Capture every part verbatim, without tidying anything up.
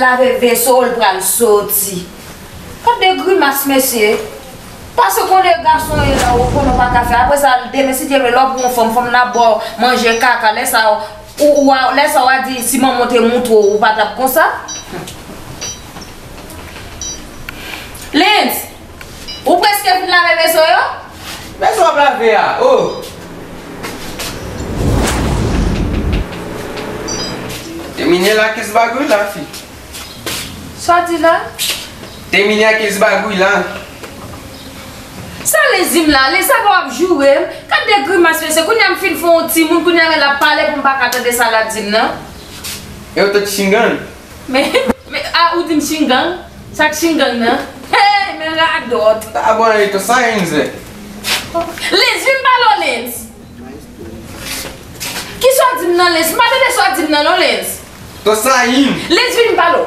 lave veso, l pral soti. Gad de grimas, mesye. Paske konnen gason ye la, ou konnen w pa ka fè. Apre sa, demen, si Dye vle, lè w pran yon fanm, fanm nan ap ba w manje kaka, lè sa, ou, ou, lè sa, w a di, si manman w te moutre w, ou pa t ap konsa. Lens, ou prèske fin lave veso yo? Veso w ap lave a, o! Temini la, kis bagay la, fi. Sa w di la? Temini a kis bagay la. Sa Lens di m la, Lens sa w ap joure m. Gad de grimas, mesye. Kounye a m fin fè yon timoun, kounye a men l ap pale pou m pa ka tande sa l ap di m nan. E w te chingan? Men, men, a, ou di m chingang? Sa k chingang nan? Hey, men radòt! Abon, e to sa, Enze. Lens, vin pale w, Lens. Kisa w di m nan, Lens? M pa tande sa w di m nan, non, Lens. To sa, Im. Lens, vin pale w.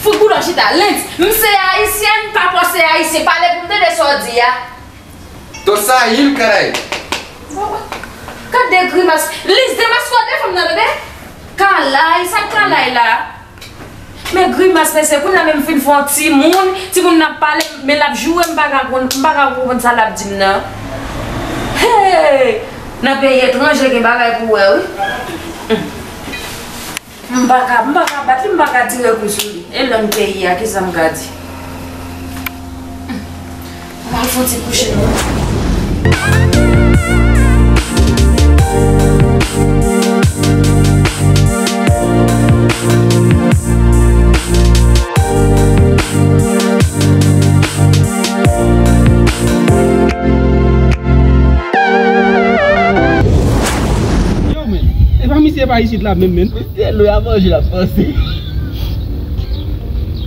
Fout boulò chita. Lens, m se ayisyèn, papa w se ayisyen. Pale pou m tande sa w di a. To sa, Im, karay. Gad de grimas. Lens, demaske w devan m nan, tande? Kalay, sa k kalay la? Men grimas, mesye, kounye a menm fin fè yon timoun, timoun nan ap pale, men l ap joure m, m pa ka konn, m pa ka konprann sa l ap di m nan. Hey! Nan peyi etranje gen bagay pou wè, wi. M pa ka, m pa ka bat li, m pa ka tire kou sou li. E lang peyi a, kisa m ka di? M al fè yon ti kouche non. Yo, men, e pa misye pa isit la menm, men. Misye lwe a manje l ap panse.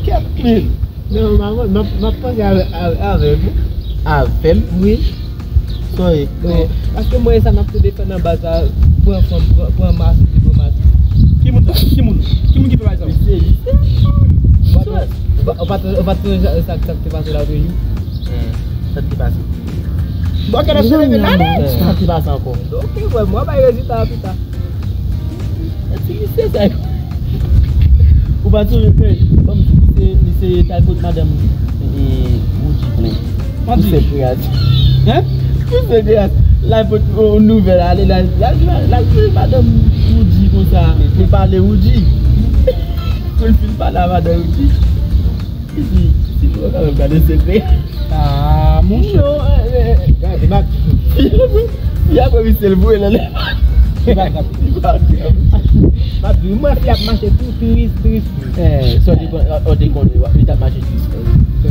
Kèt, men. Non, m ap, m ap, m ap panse avè, avè, avè m. Avè m? Wi. Sorry. Non. Paske mwen, sa m ap tou defann nan baz la, pran fanm, pran, pran mas, pran mas. Ki moun sa? Ki moun? Ki moun ki fè bagay sa? Misye, misye. Ou pa, ou pa, ou pa, ou pa, ou pa, sa, sa, sa k te pase la, wi. Hmm. Sa k te pase? Bon, kè nan se leve la, non? Sa k te pase ankò? Ok, wè, mwen bay rezilta a pita. Ti misye sa. Ou pa t sonje, men, ban m di, misye, misye t al pot madanm, e, Woody plent. Pou sèl kreyati. Hein? Pou sèl kreyati. L al pot yon nouvèl, ale, l al, l al, l al jwenn madanm Woody konsa. Pou l pale Woody. Pou l fin pale a madanm Woody. Li di, si nou ka menm gade sekrè. Ah, monchè. Non, eh, eh, gade, m ap di. Fi a pran misye l voye nan lè. Li pa grap. Li pa grap. M ap di, mwen, fi ap mache tou tris, tris. Eh, sa w te konn, w te konn, li t ap mache tris.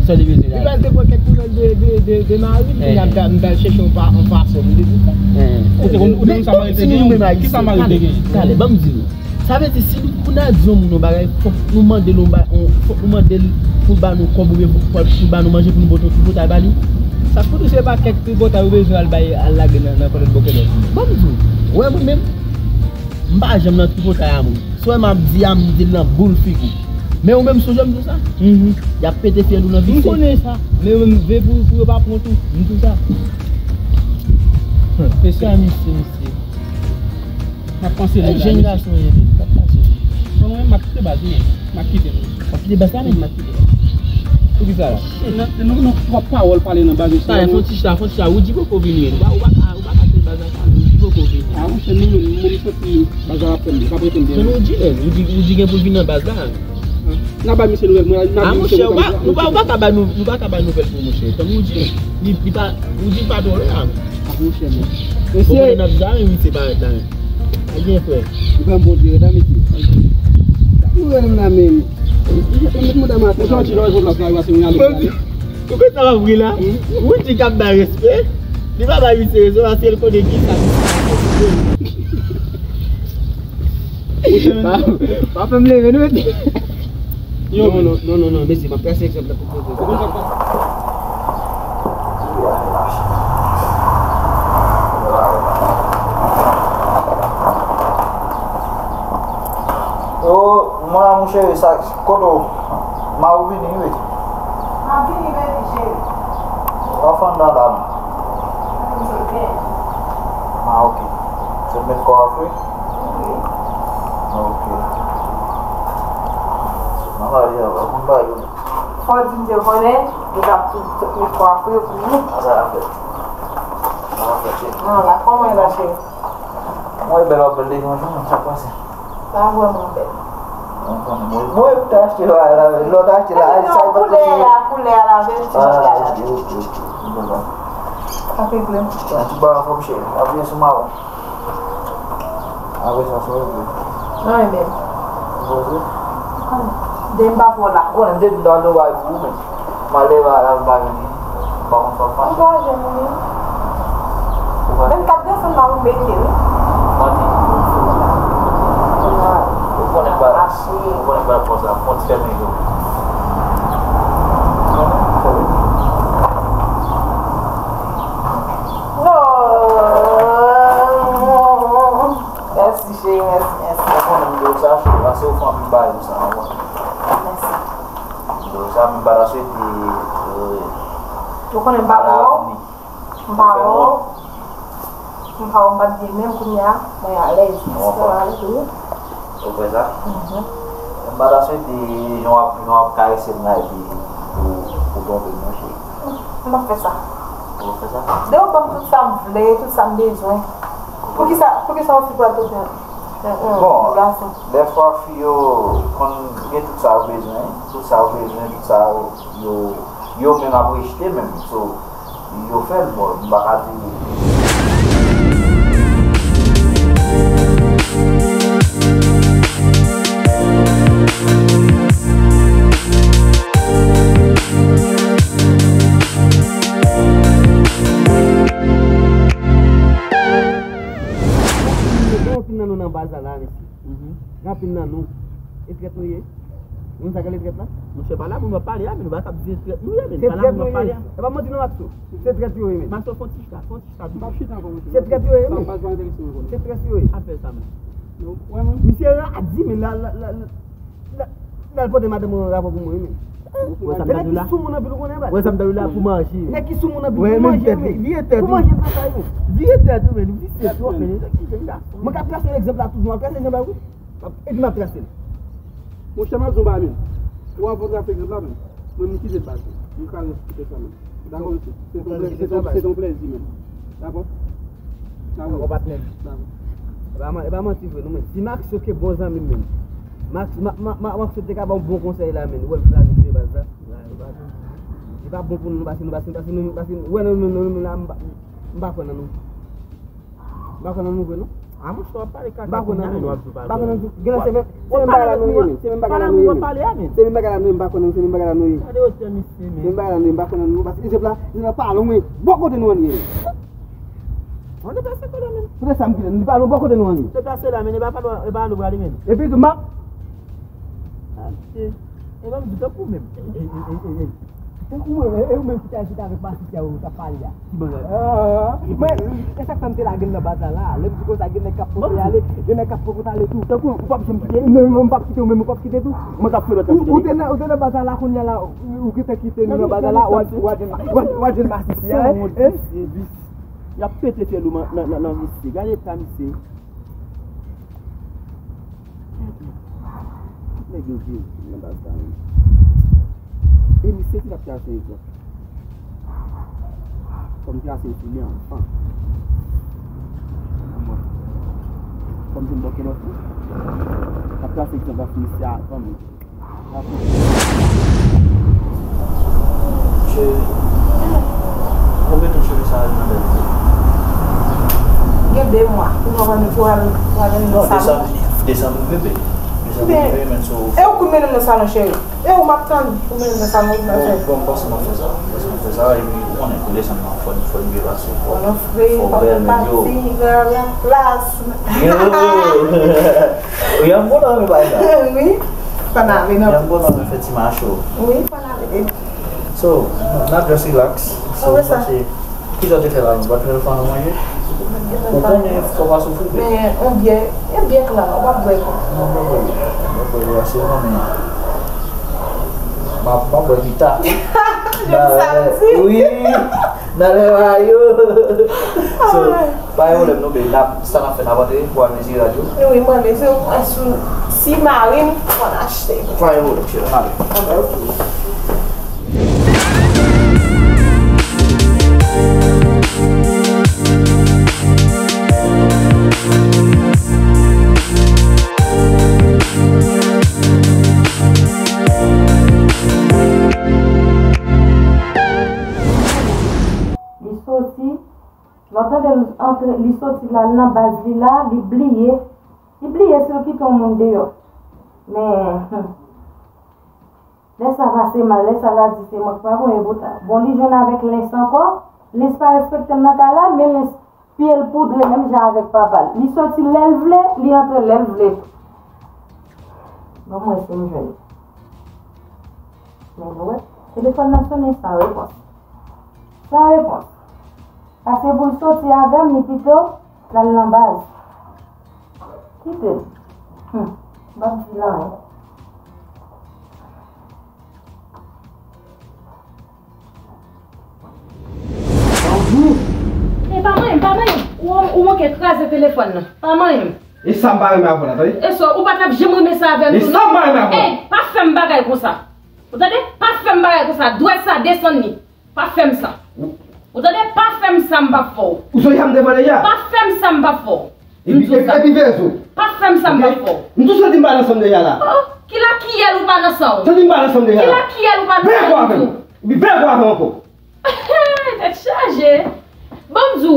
Sa w te bezwen la. Li pral te pran kèk nouvèl de, de, de, de mari, li ap, m pral chèche yon fa-, yon fason pou li di sa. Eh. Ou te konn, ou te konn sa mari te genyen? Kisa mari te genyen? Talè, ban m di nou. Sa vle di, si nou, pou n al di yon moun yon bagay, fòk nou mande l yon ba-, yon, fòk nou mande l pou l ba nou kòb oubyen pou, pou, pou l ba nou manje pou nou pote yon tripotay ba li. Sa k pou di se pa kèk tripotay ou bezwen al bay, al lage nan, nan kòlèt bòkèlèt. Ban m di w, wè mwen menm, m pa janm nan tripotay a moun. Si w wè m ap di a, m di l nan boul figi w. Men ou menm sonje m di w sa? Mhm. Y ap pete fyèl ou nan vise. M konnen sa. Men mwen m vle pou, pou yo pa pran tou. M di w sa. Mesye, mesye, mesye. M ap panse nou la, mesye. Jèn gason ye, men, k ap pase. Bon, mwen, m ap kite baz, men. M ap kite nou. W ap kite baz la, men? M ap kite baz. Poukisa la? Nan, nou, nou, twòp pawòl pale nan baz, mesye. Talè, fon ti chita, fon ti chita. Woody poko vini, men. Ou pa, ou pa ka, ou pa ka kite baz la, sa. Woody poko vini. A, monchè, nou menm, nou menm, nou santi baz la ap fè m, l ap rete m dèyè. Men Woody, Woody, Woody gen pou l vin nan baz la. N a bay misye nouvèl, mwen, n a di misye kontan. A, monchè, nou pa, nou pa, nou pa ka bay nou, nou pa ka bay nouvèl pou monchè. Tann Woody, li, li pa, Woody pa twò lè a. A, monchè, men. Mesye. Bon, n ap zare, wi, se parèt la, men. A, gen frè. Ou pa bon dirèk, a, mesye. Nouvèl m la, men. Ou santi lè w jwenn plas la, ou pase yon ale. Ou konn sa w ap ri la? Woody k ap bay respè. Li pa bay misye rezon, paske l konnen kisa. Pa, pa fè m leve, non. Yo, non, non, non, non, non, mesye, m ap trase egzanp la pou koze. Yo, mon amour chéri, sa, kote w? Mari w vini, wi. M ap vini, baby, cheri. W ap fè anndan la, non? M sot byen. Ah, ok. Sot met kò a fri? Wi. Ok. Anba, anba, anba, yo. Fò di m te konnen, yo t ap tout, tout met fwa pou yo pou nou. Sa la fèt. Sa la fèt, cheri. Non, la, kòman e la, cheri? Mwen, bèl, w ap bèl depi yon jou, sa k pase? Sa vrèman bèl. Mwen, mwen, mwen, mwen, te achte la, la, lè w te achte la, sa e pa koulè a, koulè a, la, vè, ti jan gade. Ah, ok, ok, ok. Mwen konprann. Sa regle. Ti ba fòm, cheri. Apiye sou mawon. Apre sa, sa yo vle. Anyen menm. Ou poze? Depi m pa pran la. Ou konnen depi m ta dwe bay pou ou menm. M ale ba la, m pa vini. M pa konn sa w fè. M pa jwenn li. Ou pa vennkat desanm la, ou mete, wi. Mande. Ou konnen ba, ou konnen ba konsa, kont fèmen yo. Non. Mèsi, cheri, mèsi, mèsi. Ou konnen m di w sa, cheri, pase ou fanmi ba yo sa, ou konnen. Mèsi. M di w sa, m pa ta swete, euh, ou konnen m pa wè w, m pa wè w, m pa wè w, m pa t byen, menm kounye a, mwen alèz. Mwen konprann. Ou kwè sa? Mhm. M pa ta swete, jan w ap, jan w ap karese m la, epi pou, pou twonpe m, non, cheri. M p ap fè sa. Ou p ap fè sa? Depi w ban m tout sa m vle, tout sa m bezwen. Poukisa, poukisa yon fi pral twonpe yon, yon, yon gason? Bon, dèfwa fi yo konn gen tout sa yo bezwen, tout sa yo bezwen, tout sa yo, yo, yo menm ap rejte menm. So, yo fè l, bon, m pa ka di. Gen anpil nan nou nan baz la, la, mesye. Mhm. Gen anpil nan nou. E trèt nou ye. Ou konn sa k rele trèt la? Monchè, pa la moun w ap pale a, men nou pa kab di trèt nou ye, men. Se pa la moun w ap pale a. E pa manti non, Maxo. Se trèt yo ye, men. Maxo, fon ti chita, fon ti chita. M ap chita ankò, monchè. Se trèt yo ye, men. Sa pa, pa enterese mwen konnen. Se trèt yo ye. Afè sa, men. Non, wè, men. Misye radi, men la, la, la, la, la, l al pote madanm mwen rapò pou mwen, men. Wè sa m ta di w la? Nèg ki sou moun anpil, ou konnen, baz. Wè sa m ta di w la pou manje. Nèg ki sou moun anpil pou manje, men. Vire tèt ou. Pou manje, sa, men. Vire tèt ou, men. Visye twòp, men. Nèg ki jèn gason. Mwen ka trase egzanp la tout, mwen trase egzanp la, wi. Epi m ap trase l. Monchè, m ap di w yon bagay, men. Ou ap trase egzanp la, men. Mwen, m kite l pase. M ka kite sa, men. Dakò, mesye. Se ton plèzi, se ton, se ton plèzi, men. Dakò? Dakò, patnè. Dakò. E pa man-, e pa manti vre, non, men. Si Maxo ke bon zanmi m, men. Max, ma, ma, ma, Maxo te ka ba w bon konsèy la, men. Ou wè l planifiye baz la. Li pa bon pou nou, paske nou, paske, paske nou, paske nou, wè, non, non, non, non, la, m pa, m pa kwè nan nou. M pa kwè nan nou vre, non. A, monchè, w ap pale kaka. M pa kwè nan nou. M pa kwè nan nou. Gen lè se menm, se menm bagay la nou ye, men. Se menm bagay la nou ye, men. Se menm bagay la nou ye, m pa kwè nan nou, se menm bagay la nou ye. Gade otè misye, men. Se menm bagay la nou ye, m pa kwè nan nou, paske Ejip la, li nan pa lwen, bò kote nou an ye. An deplase kò la, men. Poutèt sa m kite, li pa lwen, bò kote nou an ye. Deplase la, men, e pa, e pa lwen prale, men. Epi tou, m ap. Achte. E ban m di tankou menm. Tankou mwen, e, e ou menm ki t al chita avèk masisi a, ou t ap pale a. Ki bagay? Ah, men, e sa k fè m te lage l nan baz la la. Lè m di konsa, gen nèg k ap pote ale, gen nèg k ap pote ale tou. Tankou, ou p ap janm kite? Men, men, m p ap kite w, men ou p ap kite tou. Mwen k ap fè lòt la. Ou, ou te nan, ou te nan baz la la, kounye a la, ou, ou gentan kite nou nan baz la la, w al, w al jwenn, w al, w al jwenn masisi a, hein? Hein? Y ap pete fyèl ou nan, nan, nan, nan misye. Gade eta misye. Tout nèg yo vye nan baz la menm. E misye ki t ap trase egzanp. Kòm trase egzanp li anvan. Kòm se m bòkè lòt wi. T ap trase egzanp ak misye avan menm. Cheri, konbyen tan cheve sa a nan tèt ou? Gen de mwa. Ou konprann, pou al, pou al nan salon. Non, desanm, desanm rive, bebe. Desanm rive, men so. E ou k mennen m nan salon, cheri? E ou m ap tann pou mennen m nan salon, ou nan fè? Bon, bon, m panse m ap fè sa. M panse m ap fè sa, epi ou konnen, pou desanm nan, fò, fò n byen pase. Fò, fò bèl, men yo. Yo! Ou konn bon nan men bagay sa. Wi. Pann ale non. Yon bon nan fè ti macho. Wi, pann ale. So, n ap just relax. So, mwen se, ki jan w te fè la menm? Ou pa t fè l fann ou manje? Ou konnen fò pa soufri, bebe. Men, yon byè, yon byè klè, ou pa bwè. Non, m pa bwè. M pa bwè, se fanmi an. M ap, m ap bwè pita. Samdi. Wi, nan lè mayo. So, pa gen pwoblèm non, babe. N ap, sa n ap fè, n ap antre pou al mezi rad yo. Wi, mwen, men se ou, sou, si mari m konn achte. Pa gen pwoblèm, cheri, n ale. Ah, ben, ok. Li soti, lè w tande l antre, li soti la, l nan baz li la, li bliye. Li bliye si l kite yon moun deyò. Men, hmm, lè sa pase mal, lè sa la di se mwen k pa voye bout la. Bon, li jwenn avèk Lens ankò. Lens pa respekte m nan kay la, men Lens pye l poudre menm jan avèk papa l. Li soti lè l vle, li antre lè l vle tou. Bon, mwen si m jwenn. Men nou wè, telefòn nan sonnen san repons. San repons. Paske pou l soti avè m, li pito l al nan baz. Kite l. Hmm. M p ap di l anyen. E pa manyen m, pa manyen m. Ou, ou manke kraze telefòn nan. Pa manyen m. E sa m pa renmen avè w la, tande? E sa, ou pa t ap janm renmen sa avè m tou non. E sa m pa renmen avè w. Ey, pa fè m bagay konsa. Ou tande? Pa fè m bagay konsa. Dwèt sa, desann li. Pa fè m sa. Ou tande? Pa fè m sa, m p ap fè w. Ou sonje sa m te fè w deja? Pa fè m sa, m p ap fè w. M di w sa. Epi, epi, epi veye sou. Pa fè m sa, m p ap fè w. M tou santi m pa nan san m deja la. Oh, ki lakiyèl ou pa nan san w? Santi m pa nan san m deja la. Ki lakiyèl ou pa nan san w? Veye ankò avè m. Epi veye ankò avè m ankò. Tèt chaje. Ban m di w.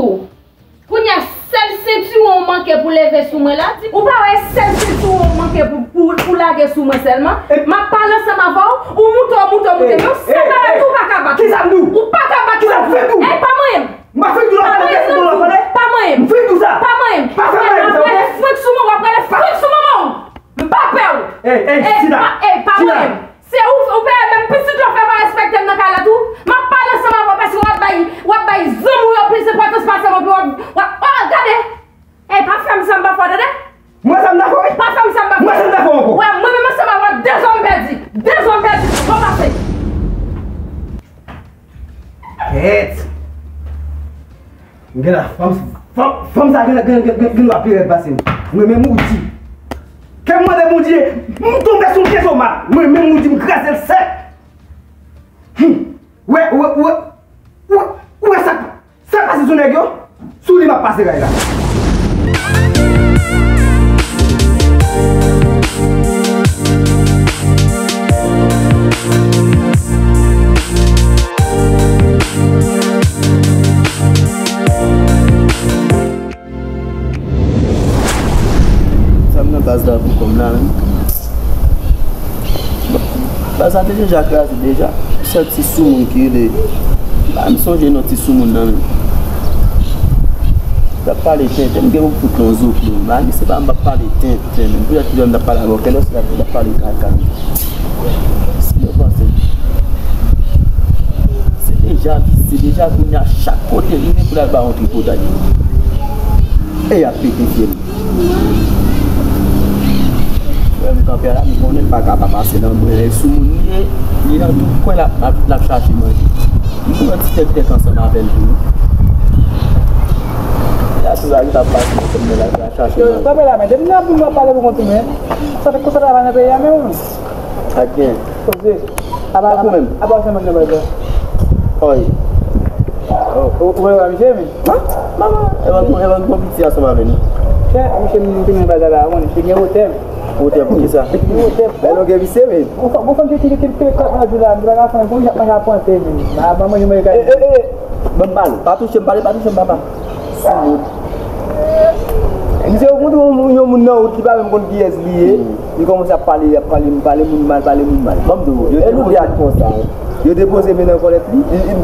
Kounye a, sèl sentiwon w manke pou leve sou mwen la, di, ou pa wè sèl sentiwon w manke pou, pou, pou lage sou mwen sèlman? M ap pale ansanm avè w, ou moute, w moute, w moute, men yon sèl bagay tou ou pa ka bat. Kisa m di w? Ou pa ka bat. Kisa m fenk di w? Ey, pa manyen m. M pa fenk di w la, pa manyen m. M fenk di w sa. Pa manyen m. Pa fè bagay konsa, oke? W ap rele frenk sou mwen, w ap rele frenk sou manman w. M pa pè w. Ey, ey, Sina. Ey, pa manyen m. Se ou, ou peye menm pitit la fè pa respekte m nan kay la tou. M ap pale ansanm avè w paske w ap bay, w ap bay zanmi w yo plis enpòtans pase mwen pou w ap, w ap, oh, gade. Ey, pa fè m sa m pa fè w, tande? Mwen sa m ta fè w, wi. Pa fè m sa m pa fè w. Mwen sa m ta fè w ankò. Wè, mwen menm ansanm avè w, de zòm pèdi. De zòm pèdi. Bon pase. Kèt. M gen la, fanm, fanm, fanm sa gen, gen, gen, gen, gen dwa pi rèd pase m. Mwen menm ou di. Kè m mande Bondye, m tonbe sou pye tomat. Mwen menm ou di m kraze l sèk. Hum. Wè, wè, wè, wè, wè sa, sa pase sou nèg yo? Sou li m ap pase ray la. Sa m nan baz la pou kòm la menm. Baz la te deja kraze deja. Sèl ti soumoun ki rele. M pa menm sonje non ti soumoun nan menm. L ap pale tenten, m gen pou m fout nan zo pou m. Magi se pa m p ap pale tenten menm. Poutèt ki lè m t ap pale avè w, kèlè se la m t ap pale kaka. Si yo panse. Se deja visye, deja kounye a chak kote li vin pou l al ba yon tripotay. E y ap pete fye m. Frè m kanpe a la, m konnen l pa ka pa pase nan mwen. E soumoun li ye, li nan tout kwen l ap, l ap, l ap chache manje. M pran ti tèktèk ansanm avè l tou. Li a tou la, li t ap pase nan kwen nan la, l ap chache manje. Yo, kanpe la, men depi nan moun w ap pale pou kont ou, men. Sa fè konsa travay nan peyi a, men. Ak gen. Koze. Apa, apa, apa w fè manje bèbè? Oy. Ou, ou, ou wè misye, men? Manman, e pa, e pa bon piti ansanm avè nou. Chè, misye, m te men bagay la, ou konnen, misye gen wotè, men. Wotè pou kisa? Misye gen wotè. Bèl wotè misye, men. Bon, fanm, bon, fanm ki, ki, ki, ki, ki, kòt nan jou la, m te pa ka fè, bon, jan manje apwante, men. A, manman, yo manje kay. E, e, e, ban m pale. Pa touche m, pale, pa touche m, papa. Soumoun. Misye, ou konn yon, yon moun nan wout, li pa menm konn kiyès li ye. Li kòmanse ap pale, ap pale, pale moun mal, pale moun mal. Ban m di w, yo te poze, yo te poze men nan kòlèt li. Li, li, m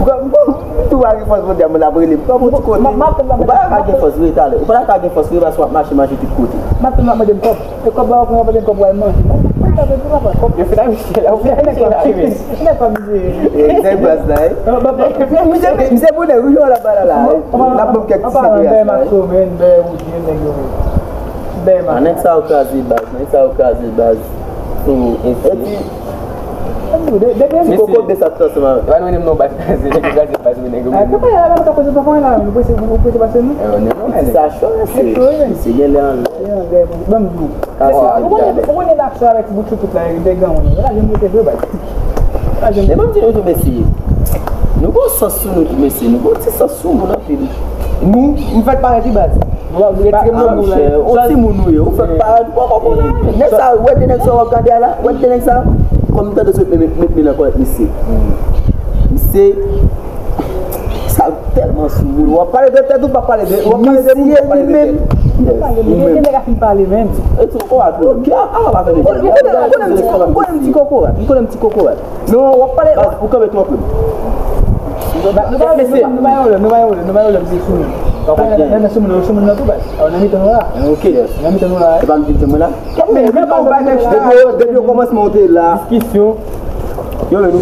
tou pa gen fòs pou di a moun ap rele m. Ou pa gen fòs, rete talè. Ou pa ka gen fòs, rete paske w ap mache, mache tout kote. M ap tann w ap mande m kòb. E kòb la w ap pran, w ap mande m kòb w al manje. Yo fè la misye la, ou fè nèg la rive. Nèg pa mizye. Nèg baz la, wi. Misye, misye bonè, wi, yo la ba la la. N ap ban m kèk ti sekrè la. Nèg sa yo kraze baz, nèg sa yo kraze baz. Sou ensi. Depi yon ti koko de sa t ansanm avè. Yo pa nou menm non baz kraze, nèg yo kraze baz mwen nèg yo. Ah, menm. Kòman la, la, la, la, la, nou prese, nou prese pase nou? Eh, nèg yo, nèg sa cho, mesye. Mesye gen lè anlè. Gen anlè, bon, bon, bon. Ou konnen, ou konnen n ap sou avèk ti bout chouchout la, de gan ou la, jwenn rete vre baz. Men ban m di nou tou, mesye. Nou gon sans sou nou tou, mesye. Nou gon ti sans sou moun anpil. Nou, nou fèk parèt wi baz. Nou ap retire m nan moun la. On timoun ou ye, ou fèk parèt, ou poko konnen. Nèg sa, ou wè de nèg sa w ap gade a la, ou wè de nèg sa, kòm tande sou met, met, met men nan kòlèt misye. Misye, sa tèlman sou moun. W ap pale de tèt ou, p ap pale de, w ap pale de moun, p ap pale de tèt. Pale de, gen nèg a fin pale menm. E ti kokorat, ou konnen m ti kokorat, ou konnen m ti kokorat. Non, w ap pale. Ou kanpe twò pre. Nou pa, nou pa, nou pa, nou pa yon lè, nou pa yon lè, nou pa yon lè, m se sou moun. Ou konnen nan, nan sou moun, sou moun nan tou baz. Nan mitan nou la. Ok. Nan mitan nou la. Se pa m ki te mwen la. Men, men, pa w bay nèg chita. Depi yo, depi yo kòmansman ou te la. Diskisyon. Yo, men nou.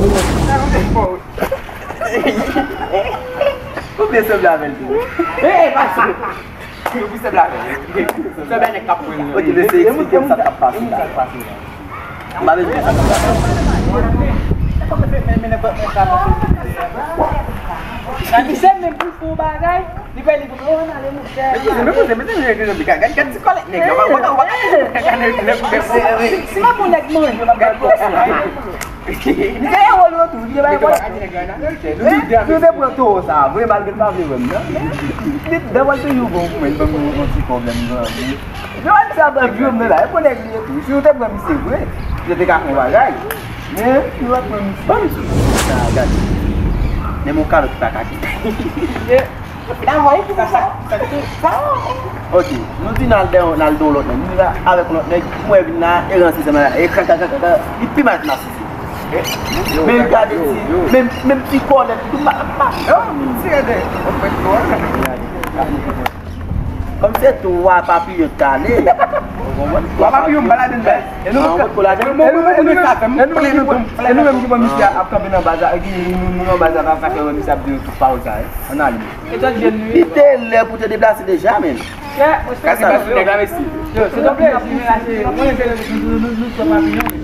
Ou byen sanble avè l tou. Eh, pase. Yo byen sanble avè l. Sanble nèg k ap pran. Ok, mesye, eksplike m sa k ap pase la. M pa bezwen sa k ap pase. Misye menm pou l fè yon bagay, li fè li pou l, oh, ann ale, monchè. Men koze, men koze, men koze, gad, gad, gad ti kòlèt nèg la. Si m ap yon nèg manje, m ap gad kòlèt. Li te yon wòl yo tou, li te bay wòl. Si w te pran towo sa a vre, malgre l pa vle wè m nan, men li t dan wòl toujou bon pou mwen, li ban m yon ti pwoblèm nan. Yo wè misye ap viv nan la, e pou nèg li ye tou. Si w te pran misye vre, misye te ka fè yon bagay. Men, si w ap pran misye. Ban m di sa, gade. Men mon kalòt ki pa ka kite. Sa, sa, sa, sa. Ok, nou di n al dèyè, n al de yon lòt nèg. Nou la avèk yon lòt nèg, m wè vin la, e ranse sa la, e kaka, kaka, kaka, li pi mal ke nasisi. Men gade ti, menm, menm ti kòlèt, tout ma, ma. Yo, ti rete. Kòm se twa papiyon t ale. Twa papiyon m pa ladann baz. E nou menm ki pran misye ap kanpe nan baz la, nou nan baz la, pa fè misye ap di tout pawòl sa. Ann ale. Li te lè pou te deplase deja, men. Kasa sou nèg la, mesye. Yo, se yon plezi, men la, se, mwen, se, nou, nou, nou, nou, nou, nou, nou,